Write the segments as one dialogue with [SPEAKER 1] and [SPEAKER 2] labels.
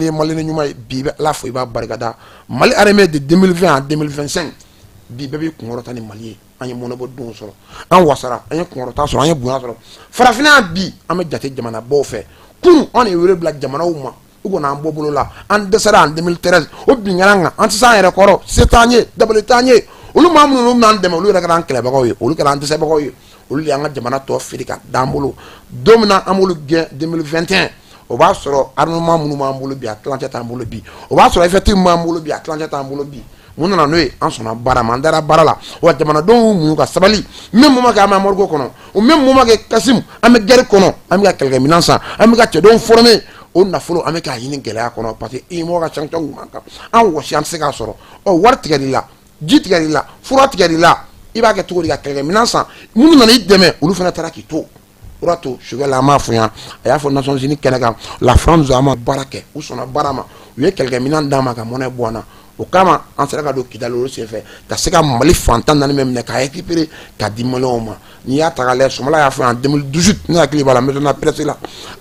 [SPEAKER 1] n'i ye malien ɲuman ye bi, i bɛ Ala fo, i b'a barikada. Mali armée de 2020 à 2025, bi bɛɛ b'i kunkɔrɔta ni Mali ye. An ye mɔnɛbɔ denw sɔrɔ, an wasara, an ye kunkɔrɔta sɔrɔ, an ye bonya sɔrɔ farafinna. Bi an bɛ jate jamanabaw fɛ. Kunun an de ye wele bila jamanaw ma, u kɔni an bɔ bolo la. An dɛsɛra en 2013, o bin kɛra an kan, an tɛ se an yɛrɛ kɔrɔ, se t'an ye, dabali t'an ye. Olu maa minnu b'an dɛmɛ, olu yɛrɛ kɛra an kɛlɛbagaw ye, olu kɛra an dɛsɛbagaw ye, olu de y'an ka jamana tɔ feere ka d'an bolo. Don min na an b'olu gɛn 2021, o b'a sɔrɔ armement minnu b'an bolo bi, a tilancɛ t'an bolo bi. O b'a sɔrɔ effectif min b'an bolo bi, a tilancɛ t'an bolo bi. Mun nana n'o ye? An sɔnna baara ma, an dara baara la. Wa jamanadenw y'u muɲu ka sabali. Même moment kɛ an bɛ embargo kɔnɔ, o même moment kɛ, Kasim, an bɛ guerre kɔnɔ, an bɛ ka kɛlɛkɛminɛn san, an bɛ ka cɛdenw former. O nafolo, an bɛ k'a ɲini gɛlɛya kɔnɔ, parce que i mɔgɔ ka sanction kun b'an kan, an wɔsi, an tɛ se k'a sɔrɔ. Ɔ, wari tigɛr'i la, ji tigɛr'i la, fura tigɛr'i la, i b'a kɛ cogo di ka kɛlɛkɛminɛn san? Minnu nana i dɛmɛ, olu fana taara k'i to. O de y'a to Choguel, an m'a fɔ yan, a y'a fɔ Nations Unies kɛnɛ kan, la France an ma baara kɛ, u sɔnna baara ma, u ye kɛlɛkɛminɛn d'an ma ka mɔnɛ bɔ an na. O kama an sera ka don Kidali olu senfɛ, ka se ka Mali fantan naani bɛɛ minɛ k'a récupérer ka di Maliyɛnw ma. N'i y'a ta k'a lajɛ, Sumala y'a fɔ en 2018, ne hakili b'a la, maison de la presse la,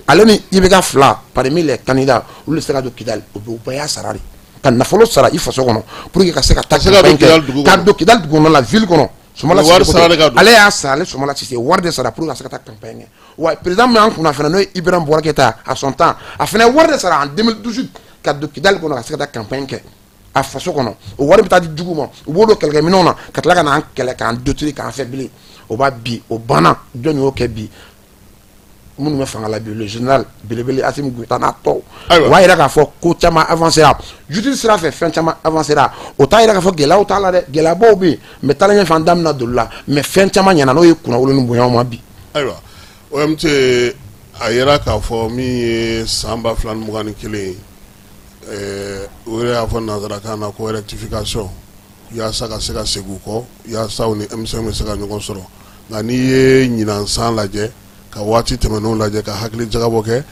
[SPEAKER 1] ale ni IBK fila, parmi les candidats, olu de sera ka don Kidali. O bɛ, o bɛɛ y'a sara de, ka nafolo sara i faso kɔnɔ pour que ka se ka taa
[SPEAKER 2] se ka don
[SPEAKER 1] campagne kɛ.
[SPEAKER 2] Kidali dugu
[SPEAKER 1] Ka
[SPEAKER 2] kɔnɔ.
[SPEAKER 1] don Kidali dugu kɔnɔ la, ville kɔnɔ. Sumala
[SPEAKER 2] Wari
[SPEAKER 1] Sise
[SPEAKER 2] sara de ka don.
[SPEAKER 1] Ale y'a sara, ale Sumala Sise wari de sara pour que ka se ka taa campagne kɛ. Wa président min y'an kunna fana, n'o ye Ibrahim Boubacar Keïta, à son temps, a fana ye wari de sara en 2018 ka don Kidali kɔnɔ, ka se ka taa campagne kɛ a faso kɔnɔ. O wari bɛ taa di jugu ma, u b'o don kɛlɛkɛminɛnw na ka tila ka n'an kɛlɛ, k'an détruire, k'an affaiblir. O b'a bi, o banna. Jɔn y'o kɛ bi? Minnu bɛ fanga la bi, le général belebele Assimi Goïta n'a tɔw.
[SPEAKER 2] Ayiwa.
[SPEAKER 1] O b'a yira k'a fɔ ko caman avancé ra justice sira fɛ, fɛn caman avancé ra. O t'a yira k'a fɔ gɛlɛyaw t'a la dɛ, gɛlɛyabaw bɛ yen, mais taalen ɲɛfɛ, an da bɛna don olu la. Mais fɛn caman ɲɛna, n'o ye kunnawolo ni bonyaw ma bi.
[SPEAKER 2] Ayiwa, OMT, a yera k'a fɔ min ye san 2021 ye, o yɛrɛ y'a fɔ nanzarakan na ko rectification, yaasa ka se ka segin u kɔ, yaasa u ni M5 bɛ se ka ɲɔgɔn sɔrɔ. Nka n'i ye ɲinan san lajɛ, ka waati tɛmɛnenw lajɛ, ka hakili jagabɔ kɛ,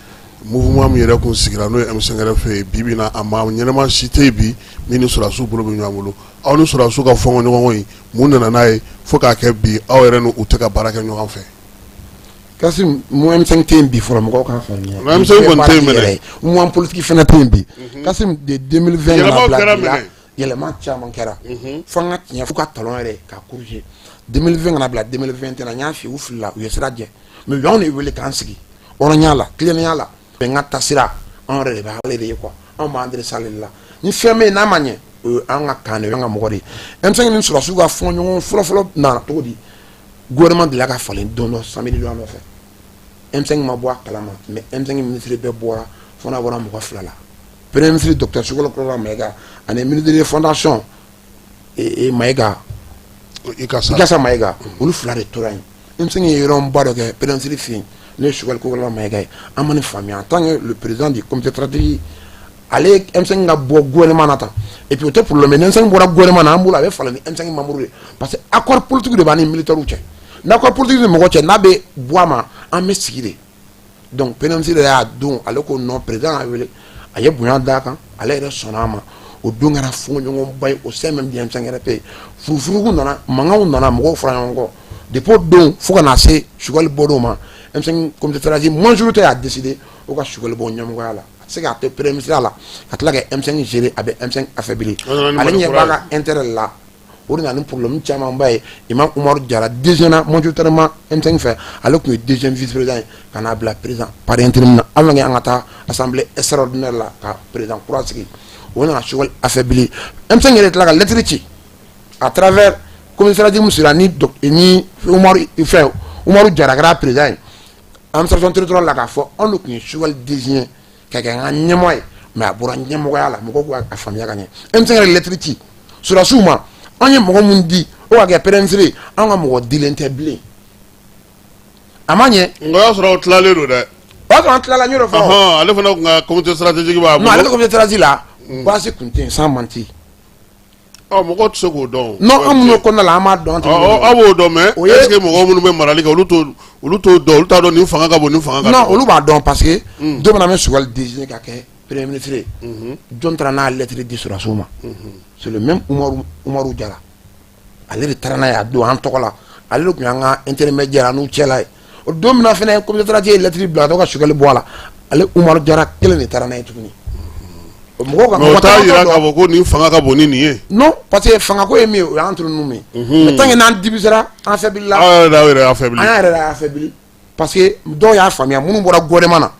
[SPEAKER 2] mouvement min yɛrɛ kun sigira, n'o ye M5 yɛrɛ fɛ yen, bi bi in na, a maa ɲɛnama si tɛ yen bi min ni sɔrɔdasiw bolo bɛ ɲɔgɔn bolo. Aw ni sɔrɔdasiw ka fɔnkɔ in, mun nana n'a ye fo k'a kɛ bi aw yɛrɛ ni u tɛ ka baara kɛ ɲɔgɔn fɛ?
[SPEAKER 1] Kasim, M5 tɛ yen bi fɔlɔ, mɔgɔw k'a faamuya.
[SPEAKER 2] M5 kɔni tɛ yen mɛnɛ.
[SPEAKER 1] Mouvement politique fana tɛ yen bi. Kasim, de 2020 ka na
[SPEAKER 2] Yɛlɛmaw
[SPEAKER 1] bila
[SPEAKER 2] kɛra
[SPEAKER 1] bi la,
[SPEAKER 2] mɛnɛ.
[SPEAKER 1] Yɛlɛma caman kɛra, fo an ka tiɲɛ fo ka talon yɛrɛ ka corriger. 2020 ka na bila 2021, n y'a f'i ye, u filila, u ye sira jɛ, mais u y'anw de wele k'an sigi hɔrɔnya la, tilennenya la, bɛn ka tasira. Anw yɛrɛ de b'ale de ye quoi, anw b'an adressé ale de la. Ni fɛn bɛ yen n'a ma ɲɛ, o ye an ka kan de ye, o y'an ka mɔgɔ de ye. M5 ni sɔrɔdasiw ka fɔɲɔgɔn fɔlɔ-fɔlɔ nana cogo di? Gouvernement delila ka falen don dɔ, samedi don dɔ fɛ, M5 ma bɔ a kalama, mais M5 ministre bɛɛ bɔra, fo n'a bɔra mɔgɔ fila la, premier ministre docteur Choguel Kokalla Maïga ani ministre de fondation Maïga.
[SPEAKER 2] I ka sa.
[SPEAKER 1] Ikasa Maïga. Olu fila de tora yen. M5 ye yɔrɔba dɔ kɛ premier ministre fɛ yen, n'o ye Choguel Kokalla Maïga ye. An ma nin faamuya. En tant que le président du comité stratégique, ale M5 ka bɔ gouvernement na tan, et puis o tɛ problème ye. Ni M5 bɔra gouvernement na, an bolo a bɛ falen ni M5 membre de, parce que accord politique de b'an ni militaires cɛ. N'accord politique ni mɔgɔ cɛ, n'a bɛ bɔ a ma, an bɛ sigi de. Donc premier ministre yɛrɛ y'a don, ale ko non, président y'a wele, a ye bonya d'a kan, ale yɛrɛ sɔnna a ma. O don kɛra fɔɲɔgɔnba ye au sein même du M5 RP. Furufuruku nana, mankanw nana, mɔgɔw fara ɲɔgɔn kɔ. Depuis o don fo ka na se Choguel bɔdon ma, M5 comité stratégique majorité y'a décidé o ka Choguel bɔ ɲɛmɔgɔya la. A tɛ se k'a to premier ministre la ka tila ka M5 gérer, a bɛ M5 affaiblir.
[SPEAKER 2] O nana ni
[SPEAKER 1] Ale
[SPEAKER 2] Mali
[SPEAKER 1] ɲɛ
[SPEAKER 2] kura
[SPEAKER 1] b'a
[SPEAKER 2] ye.
[SPEAKER 1] ka intérêt la. O de nana ni problème camanba ye. Imam Umaru Jara désignera majoritairement M5 fɛ, ale tun ye deuxième vice président ye, ka n'a bila président par intérim na, avant que an ka taa assemblée extraordinaire la ka président kura sigi. O nana Choguel affaiblir. M5 yɛrɛ tila ka lettre ci à travers comité stratégique min sera ni Umaru fɛn, Umaru Jara kɛra président ye, administration territoriale la, k'a fɔ anw de tun ye Choguel désigné ka kɛ an ka ɲɛmɔgɔ ye, mais a bɔra ɲɛmɔgɔya la. Mɔgɔw k'a faamuya ka ɲɛ. M5 yɛrɛ lettre ci sɔrɔdasiw ma: an ye mɔgɔ mun di o ka kɛ premier ministre ye, an ka mɔgɔ dilen tɛ bilen. A ma ɲɛ.
[SPEAKER 2] Nka o y'a sɔrɔ aw tilalen don dɛ.
[SPEAKER 1] O y'a sɔrɔ an tilala, n y'o de fɔ.
[SPEAKER 2] Ɔhɔn, ale fana kun ka comité stratégique b'a
[SPEAKER 1] Non, ale ka
[SPEAKER 2] bolo.
[SPEAKER 1] Comité stratégique la, baasi tun tɛ yen, sans mentir.
[SPEAKER 2] Ɔ, mɔgɔw tɛ se k'o dɔn.
[SPEAKER 1] Non, an minnu kɔnɔna la, an b'a dɔn, an tɛ.
[SPEAKER 2] Aw b'o dɔn, mais
[SPEAKER 1] O ye-
[SPEAKER 2] est ce que mɔgɔ minnu bɛ marali kɛ, olu t'o dɔn? Olu t'a dɔn nin fanga ka bon, nin fanga ka
[SPEAKER 1] Non,
[SPEAKER 2] dɔgɔ?
[SPEAKER 1] Olu b'a dɔn, parce que don min na an bɛ Choguel désigné ka kɛ premier ministre ye, jɔn taara n'a lettre di sɔrɔdasiw ma? C'est le même Umaru Jara. Ale de taara n'a ye a don an tɔgɔ la, ale de tun y'an ka intermédiaire an n'u cɛla ye. O don min na fɛnɛ, comité stratégique ye lettre bila ka to ka Choguel bɔ a la, ale Umaru Jara kelen de taara n'a ye tuguni. Mɔgɔw ka
[SPEAKER 2] Mais o t'a jira k'a fɔ ko nin fanga ka bon ni nin ye.
[SPEAKER 1] Non, parce que fangako ye min ye, o y'an entre nous ye. Mais tant que n'an divisera, an affaibli la.
[SPEAKER 2] Aw yɛrɛ y'aw yɛrɛ affaibli.
[SPEAKER 1] An y'a yɛrɛ affaibli parce que dɔw y'a faamuya, minnu bɔra gouvernement na,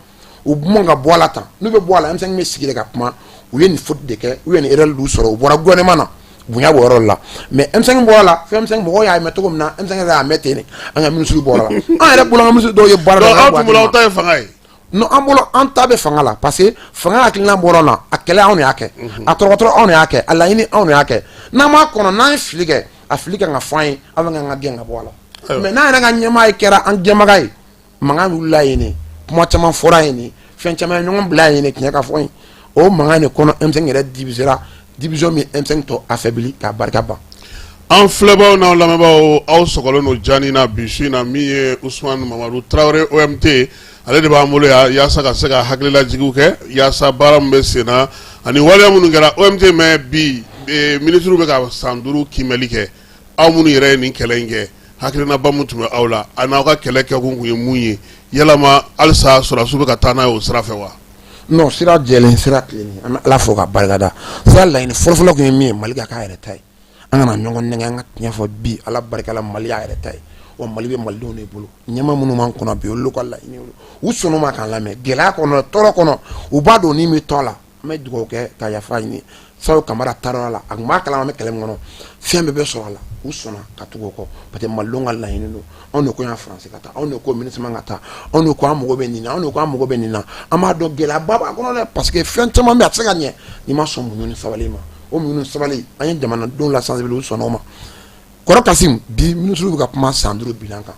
[SPEAKER 1] u man ka bɔ a la tan. N'u bɛ bɔ a la, M5 bɛ sigi de ka kuma. U ye nin faute de kɛ, u ye nin erreur de sɔrɔ, u bɔra gouvernement na, bonya b'o yɔrɔ la. Mais M5 bɔra la, fɛn M5 mɔgɔw y'a mɛn cogo min na, M5 yɛrɛ y'a mɛn ten de. An ka ministre bɔra la, an yɛrɛ bolo, an ka ministre dɔw ye baara
[SPEAKER 2] dɔ. Aw tun bolo, aw ta ye fanga ye.
[SPEAKER 1] Non, an bolo, an ta bɛ fanga la parce que fanga hakilina bɔra na, a kɛlɛ anw de y'a kɛ, a tɔrɔkɔtɔrɔ anw de y'a kɛ, a laɲini anw de y'a kɛ. N'an m'a kɔnɔ, n'an ye fili kɛ, a fili kan ka fɔ an ye avant k'an ka gɛn ka bɔ a la. Mais n'an yɛrɛ ka ɲɛmaa ye kɛra an gɛnbaga ye, mankan wulila yen de, kuma caman fɔra yen de, fɛn caman ye ɲɔgɔn bila yen de. Tiɲɛ ka fɔ yen, o mankan de kɔnɔ, M5 yɛrɛ divisera, division min M5 tɔ affaibli k'a barika ban.
[SPEAKER 2] An filɛbaw n'aw lamɛnbaaw, aw sɔgɔlen don jani na bi su in na. Min ye Usumani Mamadu Tarawele, OMT, ale de b'an bolo yan yaasa ka se ka hakililajigiw kɛ yaasa baara min bɛ sen na ani waleya minnu kɛra OMT. Mais bi minisiriw bɛ ka san 5 kiimɛli kɛ. Aw minnu yɛrɛ ye nin kɛlɛ in kɛ, hakilinaba min tun bɛ aw la a n'aw ka kɛlɛ kɛkun tun ye mun ye? Yalama halisa sɔrɔdasiw bɛ ka taa n'a ye o sira fɛ wa?
[SPEAKER 1] Non, sira jɛlen, sira tilennen, an bɛ Ala fo ka barikada. Sira laɲini fɔlɔfɔlɔ tun ye min ye, Mali ka k'a yɛrɛ ta ye. An kana ɲɔgɔn nɛgɛn, an ka tiɲɛ fɔ. Bi, Ala barika la, Mali y'a yɛrɛ ta ye wa Mali bɛ malidenw de bolo. Ɲɛmaa minnu b'an kɔnɔ bi, olu ka laɲini, u sɔnn'o ma k'an lamɛn gɛlɛya kɔnɔ, tɔɔrɔ kɔnɔ. U b'a dɔn ni bɛ tɔ la. An bɛ dugawu kɛ ka yafa ɲini. Sadio Kamara taara la, a tun b'a kalama an bɛ kɛlɛ min kɔnɔ, fɛn bɛɛ bɛ sɔrɔ a la. U sɔnna ka tugu o kɔ parce que malidenw ka laɲini don. Anw de ko yan Faransi ka taa, anw de ko MINUSMA ka taa, anw de ko an mago bɛ nin na, anw de ko an mago bɛ nin na. An b'a dɔn gɛlɛyaba b'a kɔnɔ dɛ, parce que fɛn caman bɛ, a tɛ se ka ɲɛ n'i ma sɔn muɲu ni sabali ma. O muɲu ni sabali, an ye jamanadenw la sensibiliser, u sɔnna o ma. Kɔrɔ Kasimu, bi minisiriw bɛ ka kuma san 5 bilan kan,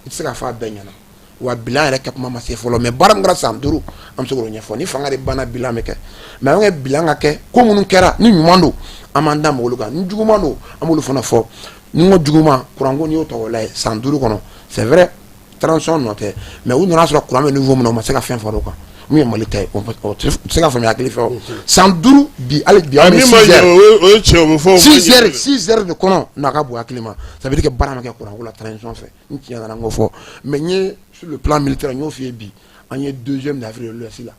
[SPEAKER 1] i tɛ se k'a fɔ a bɛɛ ɲɛna wa. Bilan yɛrɛ kɛ kuma ma se fɔlɔ, mais baara min kɛra san 5, an bɛ se k'o ɲɛfɔ. Ni fanga de banna, bilan bɛ kɛ. Mais an ka bilan ka kɛ, ko minnu kɛra ni ɲuman don, an b'an da mɔgɔw kan, ni juguman don, an b'olu fana fɔ. Ni n ko juguman, kuranko, n'i y'o ta k'o lajɛ san 5 kɔnɔ, c'est vrai, transition nɔ tɛ, mais u nana sɔrɔ kuran bɛ niveau min na, u ma se ka fɛn fara o kan. Min ye Mali ta ye, o tɛ se ka faamuya hakili fɛ o. San 5 bi, hali bi an bɛ 6 heures,
[SPEAKER 2] o ye tiɲɛ, o bɛ fɔ.
[SPEAKER 1] 6 heures, 6 heures de kɔnɔ n'a ka bon hakili ma, ça veut dire que baara ma kɛ kuranko la transition fɛ. N tiɲɛ nana, n k'o fɔ. Mais n ye sur le plan militaire, n y'o f'i ye bi, an ye deuxième d'Afrique de l'Ouest la,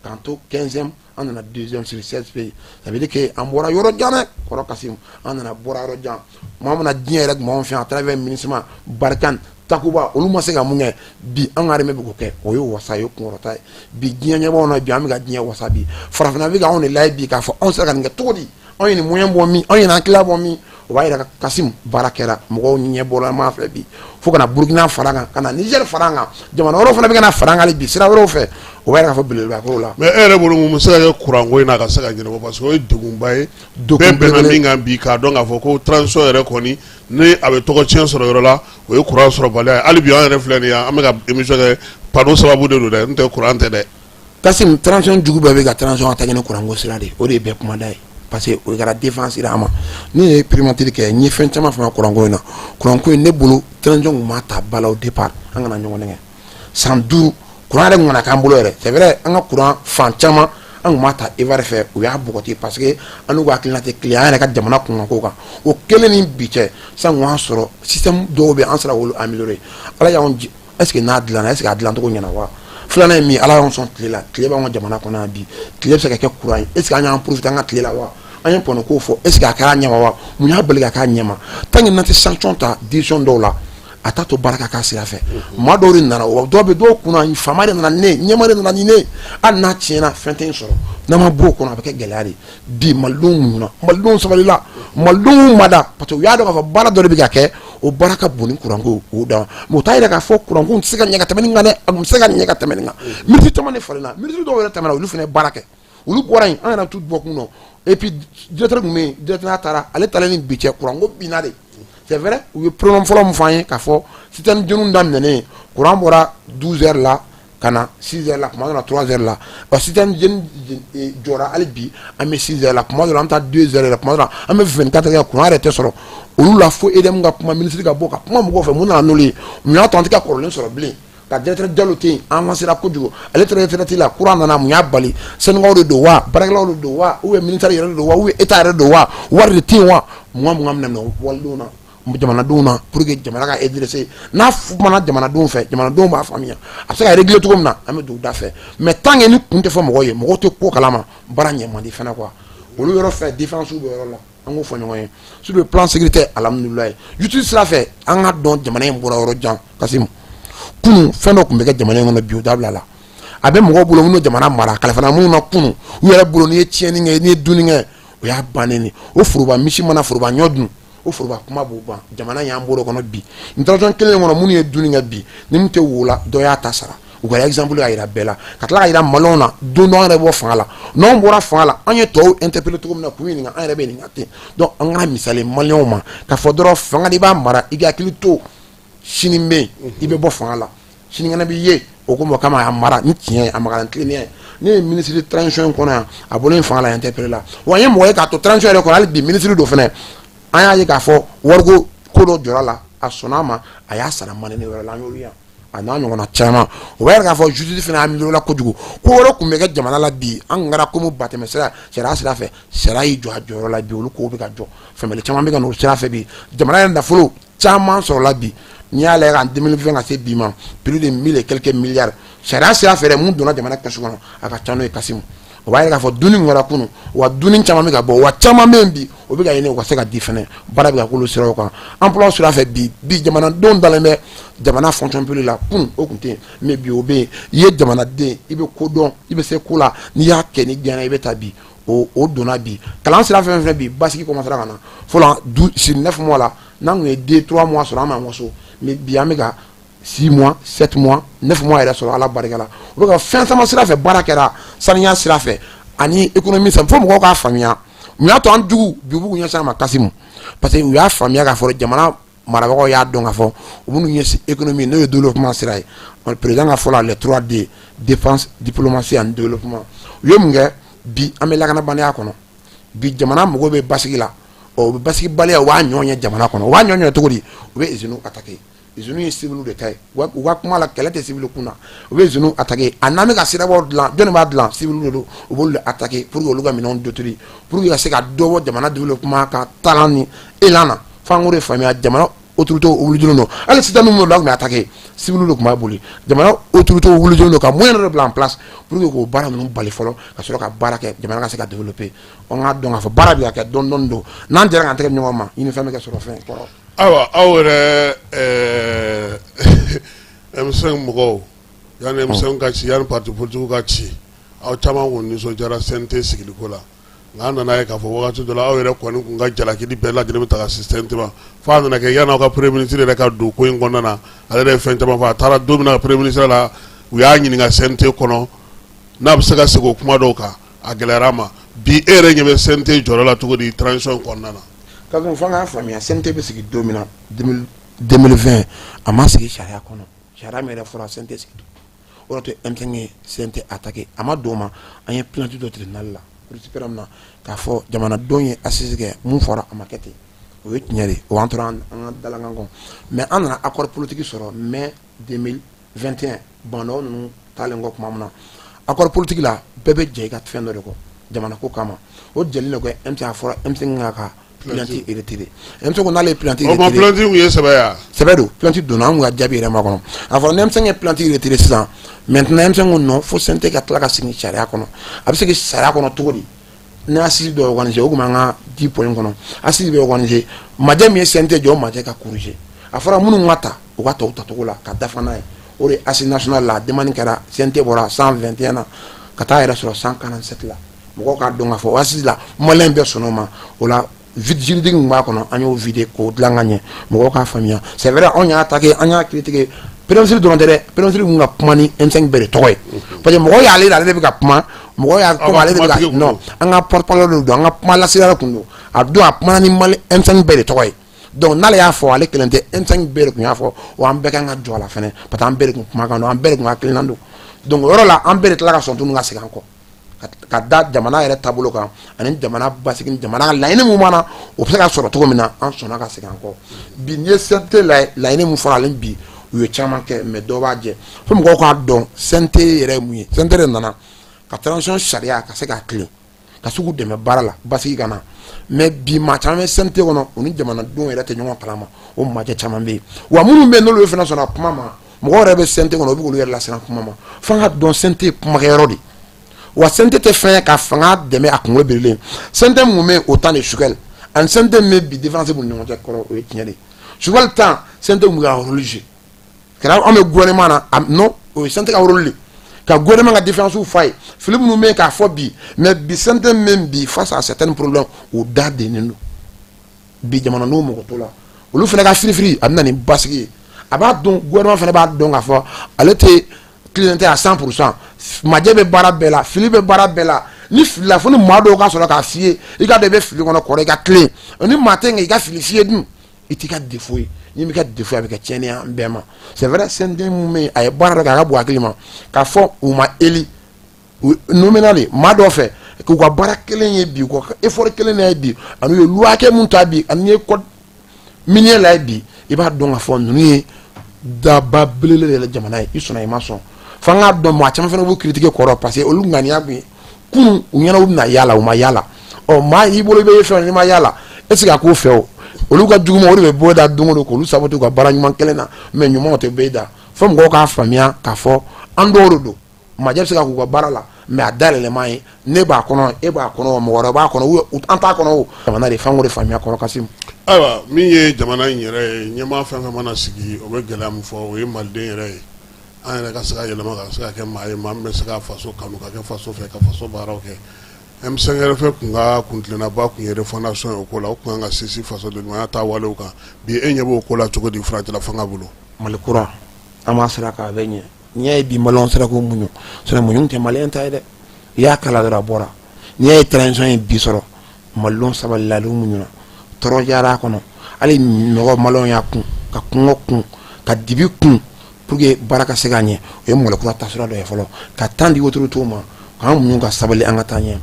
[SPEAKER 1] k'an to 15e, an nana deuxième sur 16 pays. Ça veut dire que an bɔra yɔrɔ jan dɛ, kɔrɔ Kasimu, an nana bɔra yɔrɔ jan. Tuma min na diɲɛ yɛrɛ tun b'anw fɛ à travers MINUSMA, Barkhane, Takuba, olu ma se ka mun kɛ, bi an ka armée bɛ k'o kɛ. O ye wasa ye, kunkɔrɔta ye. Bi diɲɛ ɲɛ b'anw na, bi an bɛ ka diɲɛ wasa. Bi farafinna bɛ ka anw de lajɛ bi k'a fɔ anw sera ka nin kɛ cogo di, anw ye nin moyen bɔ min, anw ye nin hakilila bɔ min. O b'a yira Kasimu, baara kɛra, mɔgɔw ɲɛ bɔra an fɛ bi, fo ka na Burukina fara an kan, ka na Niger fara an kan, jamana wɛrɛw fana bɛ ka na fara an kan hali bi sira wɛrɛw fɛ. O b'a yira k'a fɔ belebeleba k'o la.
[SPEAKER 2] Mais e yɛrɛ bolo, mun bɛ se ka kɛ kuranko in na ka se ka ɲɛnabɔ? Parce que o ye degunba ye, bɛɛ bɛnna min kan bi, k'a dɔn k'a fɔ ko transition yɛrɛ kɔni, ni a bɛ tɔgɔ tiɲɛ sɔrɔ yɔrɔ la, o ye kuran sɔrɔbaliya ye. Hali bi an yɛrɛ filɛ nin ye, an bɛ ka émission kɛ panneau sababu de don dɛ, n'o tɛ kuran tɛ dɛ.
[SPEAKER 1] Kasimu, transition jugu bɛɛ bɛ ka transition attaquer ni kuranko sira de ye. O de ye bɛɛ kumada ye parce que o kɛra défense an ma. Ne ye primature kɛ, n ye fɛn caman faamuya kuranko in na. Kuranko in, ne bolo, transition tun m'a ta ba la au départ. An kana ɲɔgɔn nɛgɛ. San 5, kuran yɛrɛ tun kana k'an bolo yɛrɛ. C'est vrai, an ka kuran fan caman, an tun b'a ta Ivoire fɛ, u y'a bɔgɔti parce que an n'u ka hakilina tɛ kelen an yɛrɛ ka jamana kunkanko kan. O kelen ni bi cɛ, sisan kun y'a sɔrɔ système dɔw bɛ, an sera k'olu améliorer. Ala y'anw, est ce que n'a dilanna, est ce que a dilancogo ɲɛna wa? Filanan ye min ye, Ala y'anw sɔn tile la, tile b'anw ka jamana kɔnɔ yan bi, tile bɛ se ka kɛ courant ye. Est ce que an y'an profiter an ka tile la wa? An ye pɔnɔ ko fɔ, est ce que a kɛra a ɲɛma wa? Mun y'a bali ka k'a ɲɛma? Tant que n'an tɛ sanction ta décision dɔw la, a t'a to baara ka k'a sira fɛ. Maa dɔw de nana, o dɔw bɛ dɔw kunna, faama de nana ni ne, ɲɛmaa de nana ni ne. Hali n'a tiɲɛna, fɛn tɛ n sɔrɔ. N'an ma bɔ o kɔnɔ, a bɛ kɛ gɛlɛya de ye. Bi malidenw muɲuna, malidenw sabalila, malidenw mada parce que u y'a dɔn k'a fɔ baara dɔ de bɛ ka kɛ, o baara ka bon ni kuranko o dan. Mais o t'a yira k'a fɔ kuranko tɛ se ka ɲɛ ka tɛmɛ nin kan dɛ, a tun bɛ se ka ɲɛ ka tɛmɛ nin kan. Minisiri caman de falenna, minisiri dɔw yɛrɛ tɛmɛna, olu fana ye baara kɛ, olu bɔra yen, an yɛrɛ t'u bɔ kun dɔn. Et puis directeur tun bɛ yen, directeur taara, ale taalen ni bi cɛ, kuranko binna de. C'est vrai, u ye problème fɔlɔ min fɔ an ye k'a fɔ système jeniw daminɛnen, courant bɔra 12 heures la ka na 6 heures la, tuma dɔ la 3 heures la. Ɔ système jeni jɔra, hali bi an bɛ 6 heures la, tuma dɔ la an bɛ taa 2 heures la, tuma dɔ la an bɛ 24 heures, courant yɛrɛ tɛ sɔrɔ olu la. Fo EDM ka kuma, ministre ka bɔ ka kuma mɔgɔw fɛ. Mun nana n'olu ye? Mun y'a to an tɛ ka kɔrɔlen sɔrɔ bilen? Ka directeur Jalo to yen, an avancera kojugu, ale taara retraite la, courant nana. Mun y'a bali? Syndicat de don wa, baarakɛlaw de don wa, ou bien ministère yɛrɛ de don wa, ou bien état yɛrɛ don wa, wari de tɛ yen wa? Mugan mugan minɛ walidenw na. jamanadenw na pour que jamana ka redresser. N'a kumana jamanadenw fɛ, jamanadenw b'a faamuya, a bɛ se ka régler cogo min na, an bɛ don o da fɛ. Mais tant que ni kun tɛ fɔ mɔgɔw ye, mɔgɔw tɛ ko kalama, baara ɲɛ man di fana quoi. Olu yɔrɔ fɛ, défense bɛ yɔrɔ la, an k'o fɔ ɲɔgɔn ye. Sur le plan sécuritaire, alhamdulilayi. Justice sira fɛ, an ka dɔn jamana in bɔra yɔrɔ jan. Kasimu, kunun fɛn dɔ tun bɛ kɛ jamana in kɔnɔ, bi o dabila la. A bɛ mɔgɔw bolo minnu jamana mara kalifana minnu na kunun, u yɛrɛ bolo n'i ye tiɲɛni kɛ, n'i ye dunni kɛ, o y'a bannen de. O foroba misi mana foroba ɲɔ dun, o foroba kuma b'o ban. Jamana y'an bolo kɔnɔ bi, nin transition kelen kɔnɔ, minnu ye dunni kɛ bi, ni min tɛ wo la, dɔ y'a ta sara. U ka exemple y'a yira bɛɛ la, ka tila ka yira maliyɛnw na don dɔ an yɛrɛ bɔ fanga la. N'anw bɔra fanga la, an ye tɔw interpeller cogo min na k'u ɲininka, an yɛrɛ bɛ ɲininka ten. Donc an kana misali maliyɛnw ma k'a fɔ dɔrɔn fanga de b'a mara. I ka hakili to, sini bɛ yen, i bɛ bɔ fanga la, sinikɛnɛ b'i ye. O ko mɔgɔ kama a mara ni tiɲɛ ye, a mara ni tilennenya ye. Ne ye ministre transition kɔnɔ yan, a bɔlen fanga la, interpeller la. Wa an ye mɔgɔ ye k'a to transition yɛrɛ kɔnɔ, hali bi ministre dɔ fana, an y'a ye k'a fɔ wariko ko dɔ jɔra la, a sɔnna a ma, a y'a sara manani wɛrɛ la. An y'olu yan, a n'a ɲɔgɔnna caman. O b'a yira k'a fɔ justice fana amélioré la kojugu. Ko wɛrɛ tun bɛ kɛ jamana la bi, an kun kɛra komi batɛmɛ sira sariya sira fɛ. Sariya y'i jɔ a jɔyɔrɔ la bi, olu kow bɛ ka jɔ, faamuyali caman bɛ ka n'o sira fɛ bi. Jamana yɛrɛ nafolo caman sɔrɔla bi. N'i y'a lajɛ en 2020 ka se bi ma, plus de mille et quelques milliards sariya sira fɛ mun donna jamana kɛsu kɔnɔ, a ka ca n'o ye. Kasimu, o b'a yira k'a fɔ dunni kɛra kunun, wa dunni caman bɛ ka bɔ, wa caman bɛ yen bi, o bɛ ka ɲini u ka se ka di fɛnɛ. Baara bɛ ka k'olu siraw kan. Emploi sira fɛ bi, bi jamanadenw dalen bɛ jamana fonction publique la. Kunun o tun tɛ yen, mais bi o bɛ yen. I ye jamanaden, i bɛ ko dɔn, i bɛ se ko la, n'i y'a kɛ ni gɛnna, i bɛ taa bi. O donna bi. Kalan sira fɛn fɛn bi, basigi commencera ka na. Fɔlɔ du sur 9 mois la, n'an tun ye 2, 3 mois sɔrɔ, an b'an ka so. Mais bi an bɛ ka 6 mois, 7 mois, 9 mois yɛrɛ sɔrɔ, Ala barika la. U bɛ ka fɛn caman sira fɛ, baara kɛra saniya sira fɛ ani économie sira. Fo mɔgɔw k'a faamuya mun y'a to an jugu bi u b'u ɲɛsin an ma, Kasimu. Parce que u y'a faamuya k'a fɔ jamana marabagaw y'a dɔn k'a fɔ u b'u ɲɛsin économie, n'o ye développement sira ye. Président ka fɔ la, les 3 D: défense, diplomatie ani développement. U ye mun kɛ bi? An bɛ lakanabaliya kɔnɔ bi, jamana mago bɛ basigi la. Ɔ, u bɛ basigibaliya, u b'a ɲɔ ɲɛ jamana kɔnɔ. U b'a ɲɔ ɲɛ cogo di? U bɛ usines attaquer. Usines ye civil de ta ye. U ka kuma la, kɛlɛ tɛ civil kun na. U bɛ usines attaquer. A n'an bɛ ka sirabaw dilan, jɔnni b'a dilan? Civil de don. U b'olu attaquer pour que olu ka minɛnw détruire, pour que ka se ka dɔ bɔ jamana développement ka talan ni élan na. F'an k'o de faamuya. Jamana autorité obligé don. Hali sisan minnu tun bɛ attaquer, civil de tun b'a boli. Jamana autorité obligé don ka moyen dɔ bila en place pour que k'o baara ninnu bali fɔlɔ, ka sɔrɔ ka baara kɛ, jamana ka se ka développer. An k'a dɔn k'a fɔ baara bɛ ka kɛ dɔɔni dɔɔni don. N'an jɛra k'an tɛgɛ di ɲɔgɔn ma, ɲini fɛn bɛ kɛ sɔrɔ fɛn kɔrɔ.
[SPEAKER 2] Ayiwa, aw yɛrɛ M5 mɔgɔw, yanni M5 ka ci, yanni parti politique ka ci, aw caman kun nisɔndiyara CNT sigiliko la. Nka an nana ye k'a fɔ wagati dɔ la, aw yɛrɛ kɔni kun ka jalakili bɛɛ lajɛlen bɛ ta ka se CNT ma, f'a nana kɛ yanni aw ka premier ministre yɛrɛ ka don ko in kɔnɔna na, ale yɛrɛ ye fɛn caman fɔ. A taara don min na premier ministre la, u y'a ɲininka CNT kɔnɔ n'a bɛ se ka segin o kuma dɔw kan, a gɛlɛyara a ma. Bi e yɛrɛ ɲɛ bɛ CNT jɔyɔrɔ la cogo di transition kɔnɔna na?
[SPEAKER 1] Kasum, f'an k'a faamuya, CNT bɛ sigi don min na 2020, a ma sigi sariya kɔnɔ. Sariya min yɛrɛ fɔra CNT sigi, o de to M5 ye CNT attaqué. A ma don o ma, an ye plainte dɔ tribunal la, cour suprême na, k'a fɔ jamanadenw ye assise kɛ, mun fɔra a ma kɛ ten. O ye tiɲɛ de, o an tora an ka dalankan kɔ. Mais an nana accord politique sɔrɔ mai 2021, Bandaw ninnu taalen kɔ tuma min na. Accord politique la, bɛɛ bɛ jɛ i ka fɛn dɔ de kɔ jamana ko kama. O jɛlen de kɔ, M5, a fɔra M5 ka plainte retiré. M5 ko n'ale ye plainte
[SPEAKER 2] retiré, o ma plainte kun ye sɛbɛ ye wa?
[SPEAKER 1] Sɛbɛ don, plainte donna, an ka jaabi yɛrɛ ma kɔnɔ. A fɔra ni M5 ye plainte retiré sisan, maintenant M5 ko non, fo CNT ka tila ka sigi sariya kɔnɔ. A bɛ sigi sariya kɔnɔ cogo di? Ni assise dɔ organisé, o tun b'an ka 10 points kɔnɔ. Assise bɛ organisé, majɛ min ye CNT jɔ, o majɛ ka corriger. A fɔra minnu ka ta, u ka ta u tacogo la ka dafa n'a ye. O de assise nationale la, demande kɛra, CNT bɔra 121 na ka taa yɛrɛ sɔrɔ 147 la. Mɔgɔw k'a dɔn k'a fɔ o assise la, maliyɛn bɛɛ sɔnn'o ma. O la, vide juridique min b'a kɔnɔ, an y'o vider k'o dilan ka ɲɛ. Mɔgɔw k'a faamuya, c'est vrai, anw y'a attaqué, an y'a critiqué. Premier ministre dɔrɔn tɛ dɛ, premier ministre kun ka kuma ni M5 bɛɛ de tɔgɔ ye, parce que mɔgɔw y'ale ale de bɛ ka kuma, mɔgɔw y'a comme ale de bɛ ka non, an ka porte parole de don, an ka kuma lasela kun don. A don a kumana ni Mali M5 bɛɛ de tɔgɔ ye. Donc n'ale y'a fɔ, ale kelen tɛ, M5 bɛɛ de tun y'a fɔ. Wa an bɛɛ kan ka jɔ a la fɛnɛ, parce que an bɛɛ de kun kumakan don, an bɛɛ de kun hakilina don. Donc o yɔrɔ la, an bɛɛ de tila ka sɔn tuguni ka segin an kɔ ka da jamana yɛrɛ taabolo kan ani jamana basigi, jamana ka laɲini mun b'an na, o bɛ se ka sɔrɔ cogo min na. An sɔnna ka segin an kɔ. Bi n'i ye CNT lajɛ, laɲini mun fɔra ale bi, u ye caman kɛ, mais dɔ b'a jɛ. Fo mɔgɔw k'a dɔn CNT yɛrɛ ye mun ye. CNT de nana ka transition sariya ka se k'a tilen, ka se k'u dɛmɛ baara la, basigi ka na. Mais bi, maa caman bɛ CNT kɔnɔ, u ni jamanadenw yɛrɛ tɛ ɲɔgɔn kalama. O majɛ caman bɛ yen wa. Minnu bɛ yen, n'olu fana sɔnna kuma ma, mɔgɔw yɛrɛ bɛ CNT kɔnɔ, u bɛ k'olu yɛrɛ lasiran kuma ma. F'an ka dɔn, CNT ye kumakɛyɔrɔ de wa. CNT tɛ fɛn ye ka fanga dɛmɛ a kunkolo birilen. CNT mun bɛ yen au temps de Choguel ani CNT min bɛ bi, différence b'u ni ɲɔgɔn cɛ kɔrɔ, o ye tiɲɛ de ye. Choguel temps, CNT tun bɛ ka rôle jouer. Kɛra anw bɛ gouvernement na, non, o ye CNT ka rôle de ka gouvernement ka défaillance f'a ye, fili minnu bɛ yen k'a fɔ bi. Mais bi, CNT min bɛ bi, face à certains problèmes, o da dennen don. Bi, jamanadenw mɔgɔ t'o la. Olu fana ka firifiri, a bɛ na ni basigi ye. A b'a dɔn, gouvernement fana b'a dɔn k'a fɔ ale tɛ tilennen tɛ à 100%. Majɛ bɛ baara bɛɛ la, fili bɛ baara bɛɛ la. Ni filila, fo ni maa dɔw ka sɔrɔ k'a f'i ye, i ka dɔn i bɛ fili kɔnɔ kɔrɔ, i ka tilen. Ni maa tɛ i ka fili f'i ye dun, i t'i ka défaut ye. N'i m'i ka défaut ye, a bɛ kɛ tiɲɛni ye an bɛɛ ma. C'est vrai, CNT mun bɛ yen, a ye baara dɔ kɛ, a ka bon hakili ma k'a fɔ u ma élu nommé de maa dɔ fɛ k'u ka baara kelen ye bi, u ka effort kelen ye bi, ani u ye loi hakɛ mun ta bi, ani ye code minier la ye bi, i b'a dɔn k'a fɔ ninnu ye daba belebele de la jamana ye. I sɔnna, i ma sɔn, f'an k'a dɔn. Maa caman fana b'u critiquer kɔrɔ, parce que olu ŋaniya kun ye kunun, u ɲɛna u bɛna yaala, u ma yaala. Ɔ, maa i bolo i bɛ fɛn, n'i ma yaala, e tɛ se ka k'o fɛ. O olu ka juguman, o de bɛ bɔ da don o don k'olu saboter u ka baara ɲuman kelen na. Mais ɲumanw tɛ bɛɛ da. Fo mɔgɔw k'a faamuya k'a fɔ an dɔw de don. Majɛ bɛ se ka k'u ka baara la, mais a dayɛlɛma ye ne b'a kɔnɔ, e b'a kɔnɔ, mɔgɔ wɛrɛ b'a kɔnɔ, an t'a kɔnɔ. O jamana de, f'an k'o de faamuya kɔrɔ, Kasimu.
[SPEAKER 2] Ayiwa, min ye jamana in yɛrɛ ye, ɲɛmaa fɛn fɛn mana sigi, o bɛ gɛlɛya min fɔ, o ye maliden yɛrɛ ye. An yɛrɛ ka se ka yɛlɛma, ka se ka kɛ maa ye, maa min bɛ se ka faso kanu, ka kɛ faso fɛ, ka faso baaraw kɛ. M5RFP kun ka kuntilennaba kun ye refondation ye. O ko la, o kun kan ka sinsin fasoden ɲumanya ta walew kan. Bi, e ɲɛ b'o ko la cogo di furancɛla fanga bolo?
[SPEAKER 1] Mali kura, an b'a sira kan, a bɛ ɲɛ. N'i y'a ye bi maliyɛnw sera k'u muɲu, sinon muɲu tɛ maliyɛn ta ye dɛ. I y'a kala dɔrɔn, a bɔra. N'i y'a ye transition ye bi sɔrɔ, malidenw sabalila, olu muɲuna, tɔɔrɔ diyara a kɔnɔ. Hali mɔgɔ maliyɛnw y'a kun ka kɔngɔ kun, ka dibi kun, pour que baara ka se ka ɲɛ. O ye Mali kura taasira dɔ ye fɔlɔ, ka temps di autorités ma, k'an muɲu ka sabali, an ka taa ɲɛ.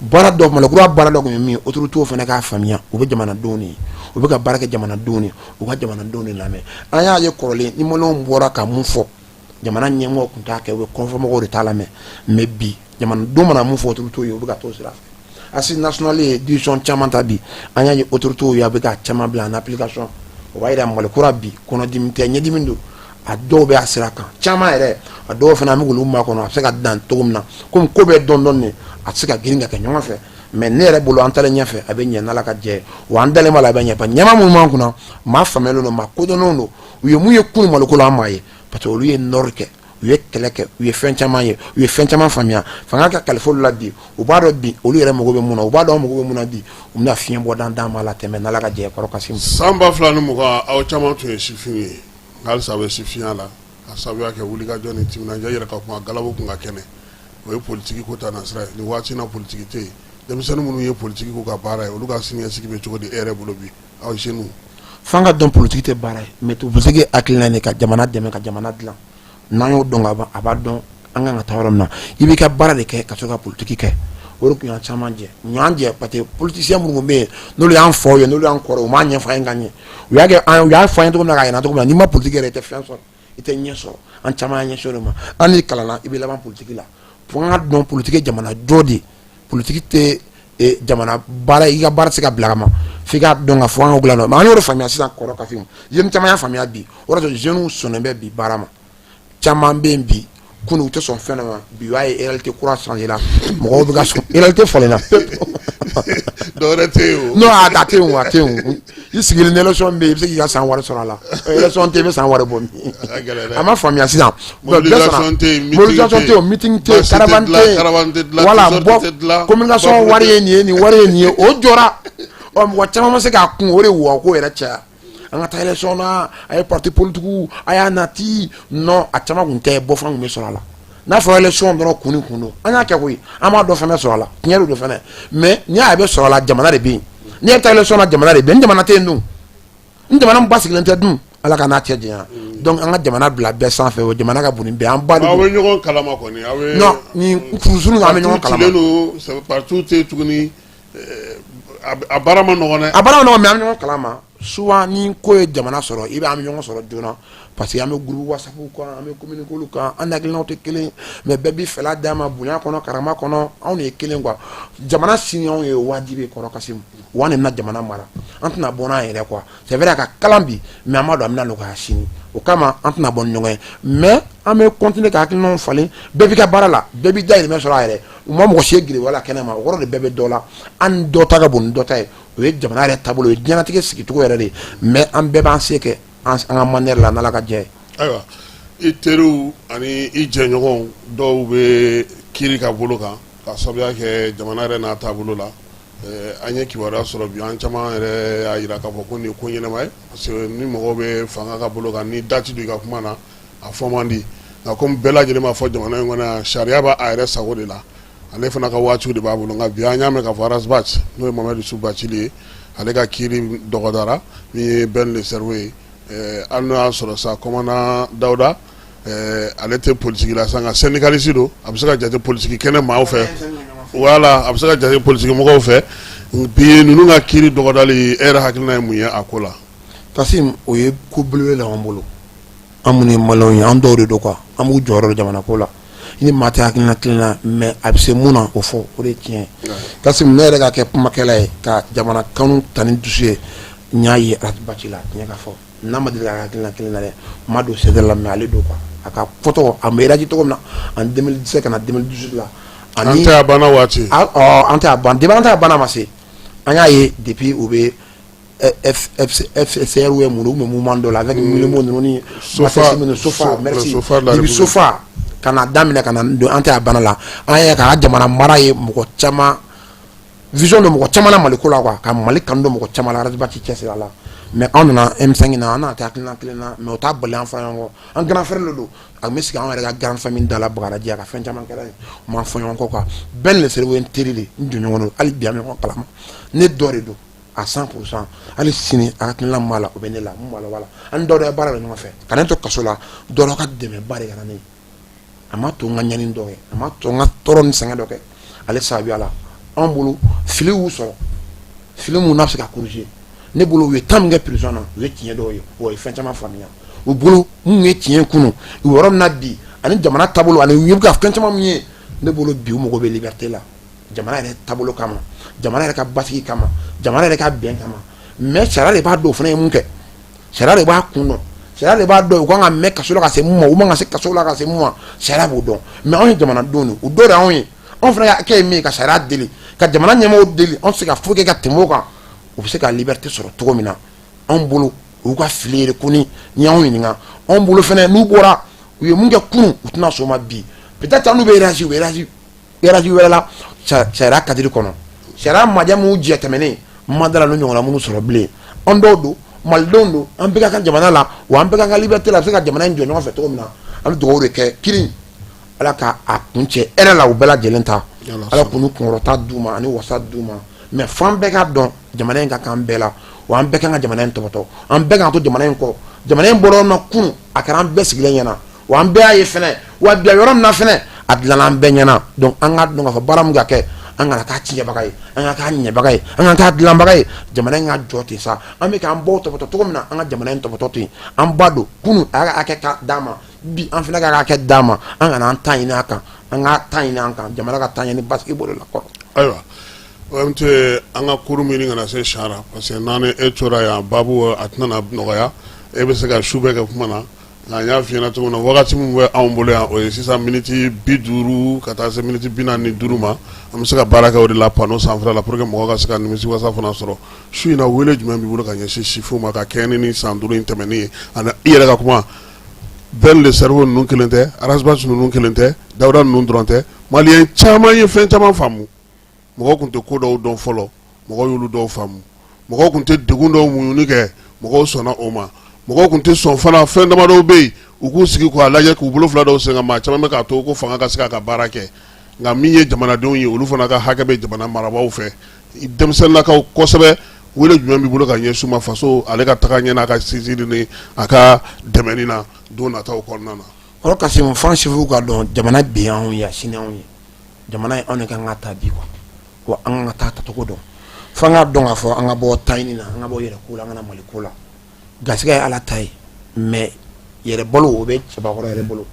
[SPEAKER 1] Baara dɔ, Mali kura baara dɔ kun ye min ye, autorités fana k'a faamuya, u bɛ jamanadenw de ye, u bɛ ka baara kɛ jamanadenw de ye, u ka jamanadenw de lamɛn. An y'a ye kɔrɔlen, ni maliyɛnw bɔra ka mun fɔ, jamana ɲɛmɔgɔw tun t'a kɛ, u bɛ kɔfɛmɔgɔw de t'a lamɛn. Mais bi, jamanadenw mana mun fɔ autorités ye, u bɛ ka t'o sira fɛ. Assise nationale ye décision caman ta bi, an y'a ye autorités ye, a bɛ ka caman bila en application. O b'a yira Mali kura bi, kɔnɔdimi tɛ, ɲɛdimi don. A dɔw bɛ a sira kan, caman yɛrɛ, a dɔw fana an bɛ k'olu makɔnɔ, a bɛ se ka dan cogo min na. Komi ko bɛɛ dɔn dɔɔni, a tɛ se ka girin ka kɛ ɲɔgɔn fɛ. Mais ne yɛrɛ bolo, an taalen ɲɛfɛ, a bɛ ɲɛ n'Ala ka jɛ wa. An dalen b'a la, a bɛ ɲɛ, parce que ɲɛmaa minnu b'an kunna, maa faamuyalen don, maa kodɔnnenw don. U ye mun ye kunun Maliko la, an m'a ye, parce que olu ye nord kɛ, u ye kɛlɛ kɛ, u ye fɛn caman ye, u ye fɛn caman faamuya. Fanga ka kalifa olu la bi, u b'a dɔn bi olu yɛrɛ mago bɛ mun na, u b'a dɔn an mago bɛ mun na bi. U bɛna fiɲɛ bɔ d'an ma la tɛmɛ n'Ala ka jɛ kɔrɔ, Kasimu.
[SPEAKER 2] San 2020, aw caman tun ye sifin ye, nka halisa a bɛ sifinya la, ka sababuya kɛ wulikajɔ ni timinandiya yɛrɛ ka kuma galabu kun ka kɛnɛ. O ye politiki ko ta nasira ye. Nin waati na, politiki tɛ yen. Denmisɛnnin minnu ye politiki ko ka baara ye, olu ka siniɲɛsigi bɛ cogo di e yɛrɛ bolo bi, aw jeunes?
[SPEAKER 1] F'an ka dɔn, politiki tɛ baara ye, mais politiki ye hakilina de ka jamana dɛmɛ, ka jamana dilan. N'an y'o dɔn ka ban, a b'a dɔn an kan ka taa yɔrɔ min na. I b'i ka baara de kɛ ka sɔrɔ ka politiki kɛ. O de tun y'an caman jɛ, ɲɔgɔn jɛ, parce que politicien minnu bɛ yen, n'olu y'an faw ye, n'olu y'an kɔrɔ, u m'a ɲɛfɔ an ye ka ɲɛ. U y'a kɛ an, u y'a fɔ an ye cogo min na, k'a yira cogo min na, n'i ma politiki yɛrɛ, i tɛ fɛn sɔrɔ, i tɛ ɲɛ sɔrɔ. An caman y'an ɲɛsin o de ma. An n'i kalanna, i bɛ laban politiki la. Fo an ka dɔn, politiki ye jamana jɔ de ye. Politiki tɛ jamana baara, i ka baara tɛ se ka bila ka ma. F'i k'a dɔn ka fɔ an ka dilan. Mais an y'o de faamuya sisan kɔrɔ, Kasimu. Jeune caman y'a faamuya bi, o de y'a to jeunes sɔnnen bɛ bi baara ma. Caman bɛ yen bi, kunun u tɛ sɔn fɛn dɔ ma, bi u y'a ye réalité kura changé la, mɔgɔw bɛ ka sɔn, réalité falenna.
[SPEAKER 2] Dɔwɛrɛ tɛ yen o.
[SPEAKER 1] Non, a tɛ yen o, a tɛ yen. I sigilen ni élection bɛ yen, i bɛ se k'i ka san wari sɔrɔ a la. Élection tɛ yen, i bɛ san wari bɔ min?
[SPEAKER 2] A ka gɛlɛn dɛ.
[SPEAKER 1] A ma faamuya sisan.
[SPEAKER 2] Mobilisation tɛ yen, meeting
[SPEAKER 1] mobilisation tɛ yen, meeting tɛ yen, caravane tɛ yen,
[SPEAKER 2] caravane tɛ dilan,
[SPEAKER 1] voilà,
[SPEAKER 2] t-shirt
[SPEAKER 1] bɔ
[SPEAKER 2] tɛ dilan,
[SPEAKER 1] communication wari ye nin ye, nin wari ye nin ye, o jɔra. Ɔ, mɔgɔ caman ma se k'a kun, o de wa ko yɛrɛ caya. An ka taa élection na, a ye parti politique a y'a nati. Non, a caman kun tɛ bɔ, fɛn kun bɛ sɔrɔ a la. N'a fɔra élection dɔrɔn, kun ni kun don, an y'a kɛ koyi, an b'a dɔn fɛn bɛ sɔrɔ a la, tiɲɛ de don fɛnɛ. Mais n'i y'a ye a bɛ sɔrɔ a la, jamana de bɛ yen. N'i ye taa élection na, jamana de bɛ yen. Ni jamana tɛ yen dun, ni jamana min basigilen tɛ dun, Ala ka n'a cɛ janya. Donc an ka jamana bila bɛɛ sanfɛ, o jamana ka bon ni bɛɛ, an ba de
[SPEAKER 2] Aw
[SPEAKER 1] don.
[SPEAKER 2] bɛ ɲɔgɔn kalama kɔni, aw bɛ.
[SPEAKER 1] Non, nin furusuru, an bɛ ɲɔgɔn kalama.
[SPEAKER 2] Cilen don, parti tɛ tuguni, a baara ma nɔgɔn dɛ.
[SPEAKER 1] A baara ma nɔgɔn, mais an bɛ ɲɔgɔn kalama. Souvent ni ko ye jamana sɔrɔ, i bɛ an bɛ ɲɔgɔn sɔrɔ joona, parce que an bɛ groupe WhatsApp kan, an bɛ communiquer kan, an hakilinaw tɛ kelen, mais bɛɛ b'i fɛla d'a ma bonya kɔnɔ, karama kɔnɔ. Anw de ye kelen quoi. Jamana sini anw ye wajibi kɔrɔ Kasimu, wa an de bɛna jamana mara, an tɛna bɔ n'an yɛrɛ quoi. C'est vrai, a ka kalan bi, mais an b'a dɔn a bɛna nɔgɔya sini. O kama an tɛna bɔ ni ɲɔgɔn ye, mais an bɛ continuer ka hakilinaw falen. Bɛɛ b'i ka baara la, bɛɛ b'i dahirimɛ sɔrɔ a yɛrɛ. U ma mɔgɔ si ye gere la kɛnɛ ma, o kɔrɔ de bɛɛ bɛ dɔ la. An ni dɔ ta ka bon ni dɔ ta ye, o ye jamana yɛrɛ taabolo ye, diɲɛlatigɛ sigicogo yɛrɛ de ye, mais an bɛɛ b'an se kɛ an ka manière la, n'Ala ka jɛ ye.
[SPEAKER 2] Ayiwa, i teriw ani i jɛɲɔgɔnw dɔw bɛ kiiri ka bolo kan ka sababuya kɛ jamana yɛrɛ n'a taabolo la. An ye kibaruya sɔrɔ bi, an caman yɛrɛ y'a jira k'a fɔ ko nin ye ko ɲɛnama ye, parce que ni mɔgɔw bɛ fanga ka bolo kan, ni da ti don i ka kuma na, a fɔ man di. Nka komi bɛɛ lajɛlen b'a fɔ jamana in kɔnɔ yan, sariya b'a a yɛrɛ sago de la, ale fana ka waatiw de b'a bolo. Nka bi an y'a mɛn k'a fɔ Ras Bath, n'o ye Mohamed Youssouf Bathily ye, ale ka kiiri dɔgɔdara. Min ye Ben le Cerveau ye, hali n'o y'a sɔrɔ sa commandant Dawuda, ale tɛ politiki la sa, nka syndicaliste don, a bɛ se ka jate politiki kɛnɛ maaw fɛ, wala a bɛ se ka jate politiki mɔgɔw fɛ. Bi ninnu ka kiiri dɔgɔdali, e yɛrɛ hakilina ye mun ye a ko la?
[SPEAKER 1] Kasim, o ye ko belebele la an bolo. An minnu ye maliyɛnw ye, an dɔw de don quoi, an b'u jɔyɔrɔ dɔn jamana ko la. I ni maa tɛ hakilina kelen na, mais a bɛ se mun na, o fɔ, o de ye tiɲɛ ye. Kasim, ne yɛrɛ ka kɛ kumakɛla ye ka jamana kanu ta ni dusu ye, n y'a ye Ras Bath la. Tiɲɛ ka fɔ, n'a ma deli ka hakilina kelen na dɛ, n ma don CDR la, mais ale don quoi. A ka fɔtɔ, a bɛ réagi cogo min na en 2017 ka na 2018 la.
[SPEAKER 2] An tɛ a banna waati.
[SPEAKER 1] An tɛ a ban, depuis an tɛ a banna ma se, an y'a ye depuis u bɛ FCR ou mun, u bɛ mouvement dɔ la avec Milimo ninnu ni
[SPEAKER 2] Sofa,
[SPEAKER 1] Sofa, merci, depuis Sofa ka na daminɛ ka na don an tɛ a banna la, an y'a ye k'a ka jamana mara ye mɔgɔ caman vision don mɔgɔ caman na Mali ko la quoi, ka Mali kanu don mɔgɔ caman la. Ras Bath cɛsiri a la, mais anw nana M5 na, an n'a tɛ hakilina kelen na, mais o t'a bali an fɔra ɲɔgɔn kɔ. An grand frère de don, a tun bɛ sigi anw yɛrɛ ka grande famille da la Bagadaji, a ka fɛn caman kɛra yen, u m'an fɔ ɲɔgɔn kɔ quoi. Ben le Cerveau ye n teri de, n jɔɲɔgɔn don, hali bi an bɛ ɲɔgɔn kalama, ne dɔ de don à 100%. Hali sini a hakilina min b'a la, o bɛ ne la, mun b'a la, o b'a la. An ni dɔw ye baara kɛ ɲɔgɔn fɛ, ka ne to kaso la, dɔ ka dɛmɛba de kɛra ne ye. A ma to n ka ɲani dɔ kɛ, a ma to n ka tɔɔrɔ ni sɛgɛn dɔ kɛ ale sababuya la. Anw bolo, fili y'u sɔrɔ, fili mun n'a bɛ se ka corriger. Ne bolo, u ye temps min kɛ prison na, u ye tiɲɛ dɔw ye, wa u ye fɛn caman faamuya. U bolo, mun ye tiɲɛ kunu, u yɔrɔ min na bi, ani jamana taabolo, ani u bɛ ka fɛn caman min ye, ne bolo bi u mago bɛ liberté la, jamana yɛrɛ taabolo kama, jamana yɛrɛ ka basigi kama, jamana yɛrɛ ka bɛn kama. Mais sariya de b'a dɔn o fana ye mun kɛ, sariya de b'a kun dɔn, sariya de b'a dɔn u kan ka mɛn kaso la ka se mun ma, u man ka se kaso la ka se mun ma, sariya b'o dɔn. Mais anw ye jamanadenw de, o dɔ de y'anw ye. Anw fana ka hakɛ ye min ye, ka sariya deli, ka jamana ɲɛmɔgɔw deli, anw tɛ se ka foyi kɛ ka tɛmɛ o kan, u bɛ se ka liberté sɔrɔ cogo min na. Anw bolo, u y'u ka fili reconnu. Ni y'anw ɲininka, anw bolo fana, n'u bɔra, u ye mun kɛ kunun, u tɛna sɔn o ma bi. Peut-être an n'u bɛ réagir, u bɛ réagir réagir wɛrɛ la sariya cadre kɔnɔ. Sariya majɛ minnu jɛ tɛmɛnen, ma dala n'o ɲɔgɔnna minnu sɔrɔ bilen. An dɔw don, malidenw don, an bɛɛ ka kan jamana la, wa an bɛɛ ka kan liberté la, a bɛ se ka jamana in jɔ ɲɔgɔn fɛ cogo min na. An bɛ dugawu de kɛ, kiiri Ala ka a kun cɛ hɛrɛ la, u bɛɛ lajɛlen ta, Ala k'u ni kunkɔrɔta d'u ma ani wasa d'u ma. Mais f'an bɛɛ k'a dɔn jamana in ka kan bɛɛ la, wa an bɛɛ kan ka jamana in tɔpɔtɔ, an bɛɛ kan to jamana in kɔ. Jamana in bɔra yɔrɔ min na kunun, a kɛra an bɛɛ sigilen ɲɛna, wa an bɛɛ y'a ye fɛnɛ, wa bi yɔrɔ min na fɛnɛ, a dilanna an bɛɛ ɲɛna. Donc an k'a dɔn k'a fɔ baara min ka kɛ, an kana k'a tiɲɛbaga ye, an ka k'a ɲɛbaga ye, an ka k'a dilanbaga ye. Jamana in ka jɔ ten sa, an bɛ k'an baw tɔpɔtɔ cogo min na, an ka jamana in tɔpɔtɔ ten. An ba don kunun, a y'a hakɛ ka d'an ma, bi an fana ka hakɛ d'an ma. An kana an ta ɲini a kan, an ka ta ɲini an kan, jamana ka taa ɲɛ ni basigi bolo la kɔrɔ.
[SPEAKER 2] Ayiwa, OMT, an ka kurun min kana se sara, parce que n'an e tora yan, baabu a tɛna nɔgɔya, e bɛ se ka su bɛɛ kɛ kuma na. Nka n y'a f'i ɲɛna cogo min na, wagati min bɛ anw bolo yan, o ye sisan miniti 50 ka taa se miniti 45 ma. An bɛ se ka baara kɛ o de la panneau sanfɛla la pour que mɔgɔ ka se ka nimisi wasa fana sɔrɔ su in na. Wele jumɛn b'i bolo ka ɲɛsin sifinw ma ka kɛɲɛ ni san 5 in tɛmɛnen ye, ani i yɛrɛ ka kuma? Ben le Cerveau ninnu kelen tɛ, Ras Bath ninnu kelen tɛ, Dawuda ninnu dɔrɔn tɛ, maliyɛn caman ye fɛn caman faamu. Mɔgɔw tun tɛ ko dɔw dɔn fɔlɔ, mɔgɔw y'olu dɔw faamu. Mɔgɔw tun tɛ degun dɔw muɲuni kɛ, mɔgɔw sɔnna o ma. Mɔgɔw tun tɛ sɔn fana fɛn damadɔw bɛ yen, u k'u sigi k'a lajɛ, k'u bolo fila dɔw sen kan. Maa caman bɛ k'a to ko fanga ka se k'a ka baara kɛ, nka min ye jamanadenw ye, olu fana ka hakɛ bɛ jamana marabaaw fɛ. Denmisɛnninlakaw kosɛbɛ, wele jumɛn b'i bolo ka ɲɛsin u ma, faso ale ka taga ɲɛ n'a ka sinsinni ni a ka dɛmɛni na don nataw kɔnɔna na?
[SPEAKER 1] Kɔrɔ Kasimu, f'an sifinw ka dɔn jamana bi anw ye, sini anw ye. Jamana ye anw de kan ka ta bi quoi, wa an kan ka taa tacogo dɔn. F'an k'a dɔn k'a fɔ an ka bɔ taɲini na, an ka bɔ yɛrɛ ko la, an ka na Mali ko la. Garisɛgɛ ye Ala ta ye, mais yɛrɛ balo o bɛ cɛbakɔrɔ yɛrɛ bolo.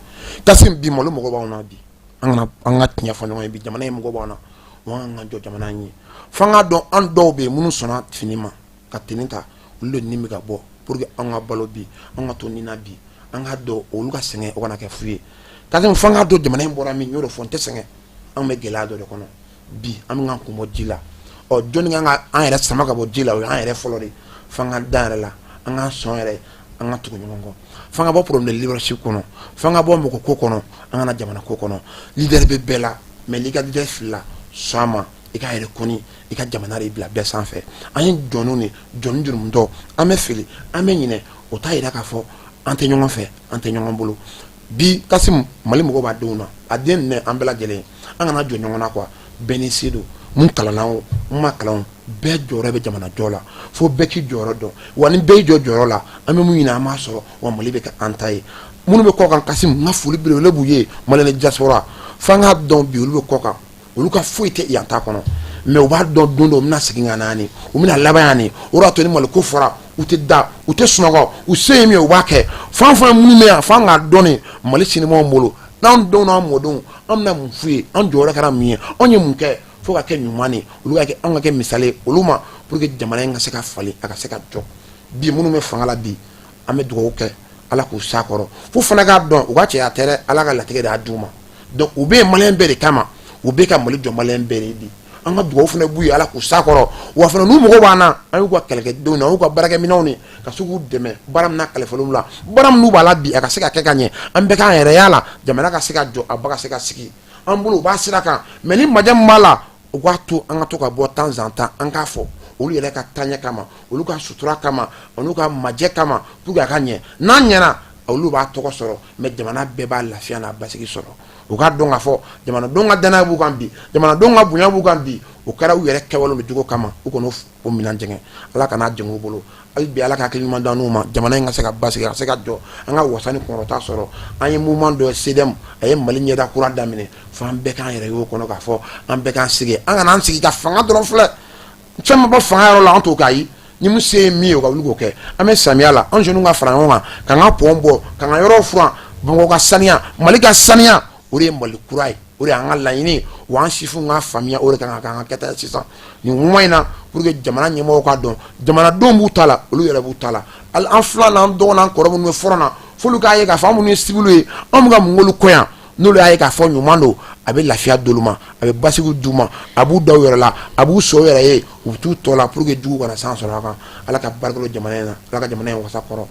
[SPEAKER 1] Kassim, bi Mali mago b'anw na bi. An kana an ka tiɲɛ fɔ ɲɔgɔn ye bi, jamana in mago b'an na, wa an ka jɔ jamana in ye. F'an k'a dɔn an dɔw bɛ yen minnu sɔnna fini ma ka tenue ta, olu de ni bɛ ka bɔ pour que an ka balo bi, an ka to ni na bi. An k'a dɔn olu ka sɛgɛn o kana kɛ fu ye. Kassim, f'an k'a dɔn jamana in bɔra min, n y'o de fɔ, n tɛ sɛgɛn. An bɛ gɛlɛya dɔ de kɔnɔ bi, an bɛ k'an kun bɔ ji la. Ɔ, jɔnni kan ka an yɛrɛ sama ka bɔ ji la? O y'an yɛrɛ fɔlɔ de. F'an ka da yɛrɛ la, an k'an sɔn yɛrɛ, an ka tugu ɲɔgɔn kɔ. F'an ka bɔ problème de leadership kɔnɔ, f'an ka bɔ mɔgɔ ko kɔnɔ, an ka na jamana ko kɔnɔ. Leader bɛ bɛɛ la, mais n'i ka leader filila, sɔn a ma, i k'a reconnu, i ka jamana de bila bɛɛ sanfɛ. An ye jɔnw de, jɔn jurumutɔ, an bɛ fili, an bɛ ɲinɛ. O t'a yira k'a fɔ an tɛ ɲɔgɔn fɛ, an tɛ ɲɔgɔn bolo. Bi Kassim, Mali mago b'a denw na, a den ninnu an bɛɛ lajɛlen, an kana jɔ ɲɔgɔn na quoi. Bɛɛ n'i se don. Mun kalanna o, mun ma kalan o, bɛɛ jɔyɔrɔ bɛ jamana jɔ la. Fo bɛɛ k'i jɔyɔrɔ dɔn. Wa ni bɛɛ y'i jɔ jɔyɔrɔ la, an bɛ mun ɲini, an b'a sɔrɔ. Wa Mali bɛ kɛ an ta ye. Minnu bɛ kɔkan, Kassim, n ka foli belebele b'u ye, Malien diaspora. F'an k'a dɔn bi, olu bɛ kɔkan, olu ka foyi tɛ yan ta kɔnɔ, mais u b'a dɔn don dɔ u bɛna segin ka na yan, u bɛna laban yan. O de y'a to ni Mali ko fɔra, u tɛ da, u tɛ sunɔgɔ, u se ye min ye, u b'a kɛ. Fan fɛn minnu bɛ yan, f'an k'a dɔn de Mali sini b'anw bolo. N'anw denw n'an mɔdenw, an bɛna mun f'u ye? An jɔyɔrɔ kɛra mun ye? Anw ye mun kɛ fo ka kɛ ɲuman de, olu ka kɛ, anw ka kɛ misali ye olu ma, pour que jamana in ka se ka falen, a ka se ka jɔ. Bi minnu bɛ fanga la bi, an bɛ dugawu kɛ Ala k'u s'a kɔrɔ. Fo fana k'a dɔn u ka cɛya tɛ dɛ, Ala ka latigɛ de y'a d'u ma. Donc u bɛ yen malien bɛɛ de kama, u bɛ ka Mali jɔ malien bɛɛ de bi. An ka dugawu fana b'u ye, Ala k'u s'a kɔrɔ. Wa fana n'u mago b'an na, an y'u ka kɛlɛkɛdenw na, an y'u ka baarakɛminɛnw de, ka se k'u dɛmɛ baara min na, kalifalen la, baara minnu b'a la bi, a ka se ka kɛ ka ɲɛ, an bɛɛ k'an yɛrɛ y'a la, jamana ka se ka jɔ, a ba ka se ka sigi an bolo. U b'a sira kan, mais ni majɛ min b'a la, u k'a to an ka to ka bɔ temps en temps, an k'a fɔ olu yɛrɛ ka taaɲɛ kama, olu ka sutura kama, olu ka majɛ kama, pour que a ka ɲɛ. N'a ɲɛna, olu b'a tɔgɔ sɔrɔ, mais jamana bɛɛ b'a lafiya n'a basigi sɔrɔ. U k'a dɔn k'a fɔ jamanadenw ka danaya b'u kan bi, jamanadenw ka bonya b'u kan bi. O kɛra u yɛrɛ kɛwale ni jogo kama. U kana o minɛn jɛngɛ, Ala kana jɛngɛ u bolo. Hali bi, Ala ka hakili ɲuman d'an n'u ma, jamana in ka se ka basigi, a ka se ka jɔ, an ka wasa ni kunkɔrɔta sɔrɔ. An ye mouvement dɔ ye, CDM, a ye Mali ɲɛda kura daminɛ. Fo an bɛɛ k'an yɛrɛ y'o kɔnɔ, k'a fɔ an bɛɛ k'an sigi, an kana an sigi ka fanga dɔrɔn filɛ. Fɛn ma bɔ fanga yɔrɔ la, an t'o kɛ. Ayi, ni mun se ye min ye, o ka wuli k'o kɛ. An bɛ samiya la, an jeunes ka fara ɲɔgɔn kan, k'an ka pont bɔ, k'an ka yɔrɔw furan, Bamakɔ ka saniya, Mali ka saniya. O de ye Mali kura ye, o de y'an ka laɲini. Wa an sifinw ka faamuya, o de kan ka k'an ka kɛta ye sisan nin moment in na, pour que jamana ɲɛmɔgɔw k'a dɔn jamanadenw b'u ta la, olu yɛrɛ b'u ta la. Hali an filan n'an dɔgɔ n'an kɔrɔ minnu bɛ front na, f'olu k'a ye k'a fɔ an minnu ye civil ye, anw bɛ ka mun k'olu kɔ yan. N'olu y'a ye k'a fɔ ɲuman don, a bɛ lafiya d'olu ma, a bɛ basigi d'u ma, a b'u da u yɛrɛ la, a b'u sɔn u yɛrɛ ye, u bɛ t'u tɔ la, pour que jugu kana san sɔrɔ a kan. Ala ka barika don jamana in na, Ala ka jamana in wasa kɔrɔ.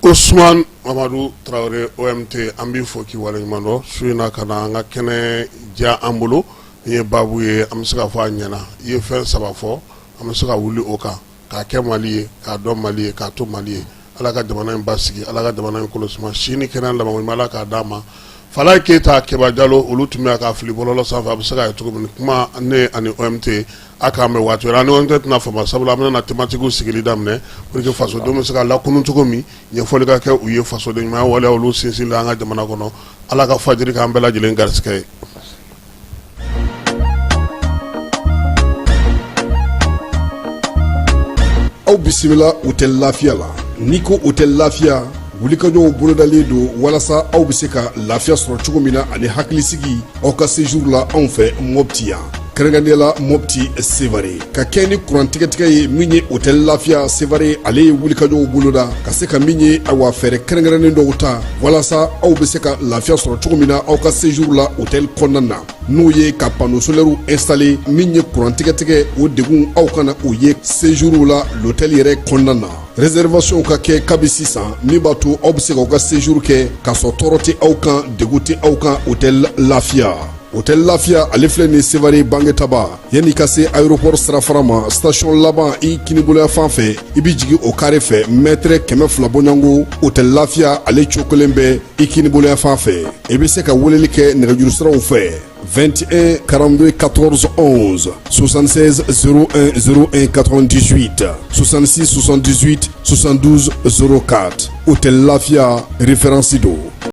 [SPEAKER 2] Ousmane Mamadu Tarawele, OMT, an b'i fo k'i waleɲuman dɔn su in na ka na an ka kɛnɛ diya an bolo. Ni ye baabu ye, an bɛ se k'a fɔ a ɲɛna. I ye fɛn saba fɔ, an bɛ se ka wuli o kan, k'a kɛ Mali ye, k'a dɔn Mali ye, k'a to Mali ye. Ala ka jamana in basigi, Ala ka jamana in kolo suma, si ni kɛnɛya labanko Ala k'a d'an ma. Falaye Keyita, Keba Jalo, olu tun bɛ ka fili bɔlɔlɔ sanfɛ. A bɛ se k'a ye cogo min kuma ne ani OMT, a k'an bɛn waati wɛrɛ. Ani OMT tɛna fama, sabula an bɛna thématique sigili daminɛ pour que fasodenw bɛ se ka lakunun cogo min, ɲɛfɔli ka kɛ u ye fasoden ɲumanya waleya olu sinsinli an ka jamana kɔnɔ. Ala ka fajiri k'an bɛɛ lajɛlen garisɛgɛ ye.
[SPEAKER 3] Aw bisimila Hôtel Lafiya la. N'i ko Hôtel Lafiya, wulikajɔw bolodalen don walasa aw bɛ se ka lafiya sɔrɔ cogo min na ani hakilisigi aw ka séjour la anw fɛ Mopti yan, kɛrɛnkɛrɛnnenya la Mopti Sevare. Ka kɛ ni kuran tigɛtigɛ ye min ye, Hôtel Lafiya Sevare ale ye wulikajɔw boloda ka se ka min ye, awa, fɛɛrɛ kɛrɛnkɛrɛnnen dɔw ta walasa aw bɛ se ka lafiya sɔrɔ cogo min na aw ka séjour la hôtel kɔnɔna na, n'o ye ka panneau solaire installer. Min ye kuran tigɛtigɛ, o degun aw kana o ye séjour la l'hôtel yɛrɛ kɔnɔna na. Réservation ka kɛ kabi sisan, min b'a to aw bɛ se k'aw ka séjour kɛ k'a sɔrɔ tɔɔrɔ tɛ aw kan, degun tɛ aw kan. Hôtel Lafiya, Hôtel Lafiya ale filɛ nin Sevare Bangetaba, yanni ka se aéroport sirafara ma, station laban i kiniboloya fan fɛ, i bɛ jigin o carré fɛ, mètre 200 bɔɲɔgɔnko, Hôtel Lafiya ale cokolen bɛ i kiniboloya fan fɛ. I bɛ se ka weleli kɛ nɛgɛjuru siraw fɛ: 21 42 14 11, 76 01 01 98, 66 78 72 04. Hôtel Lafiya, référence don.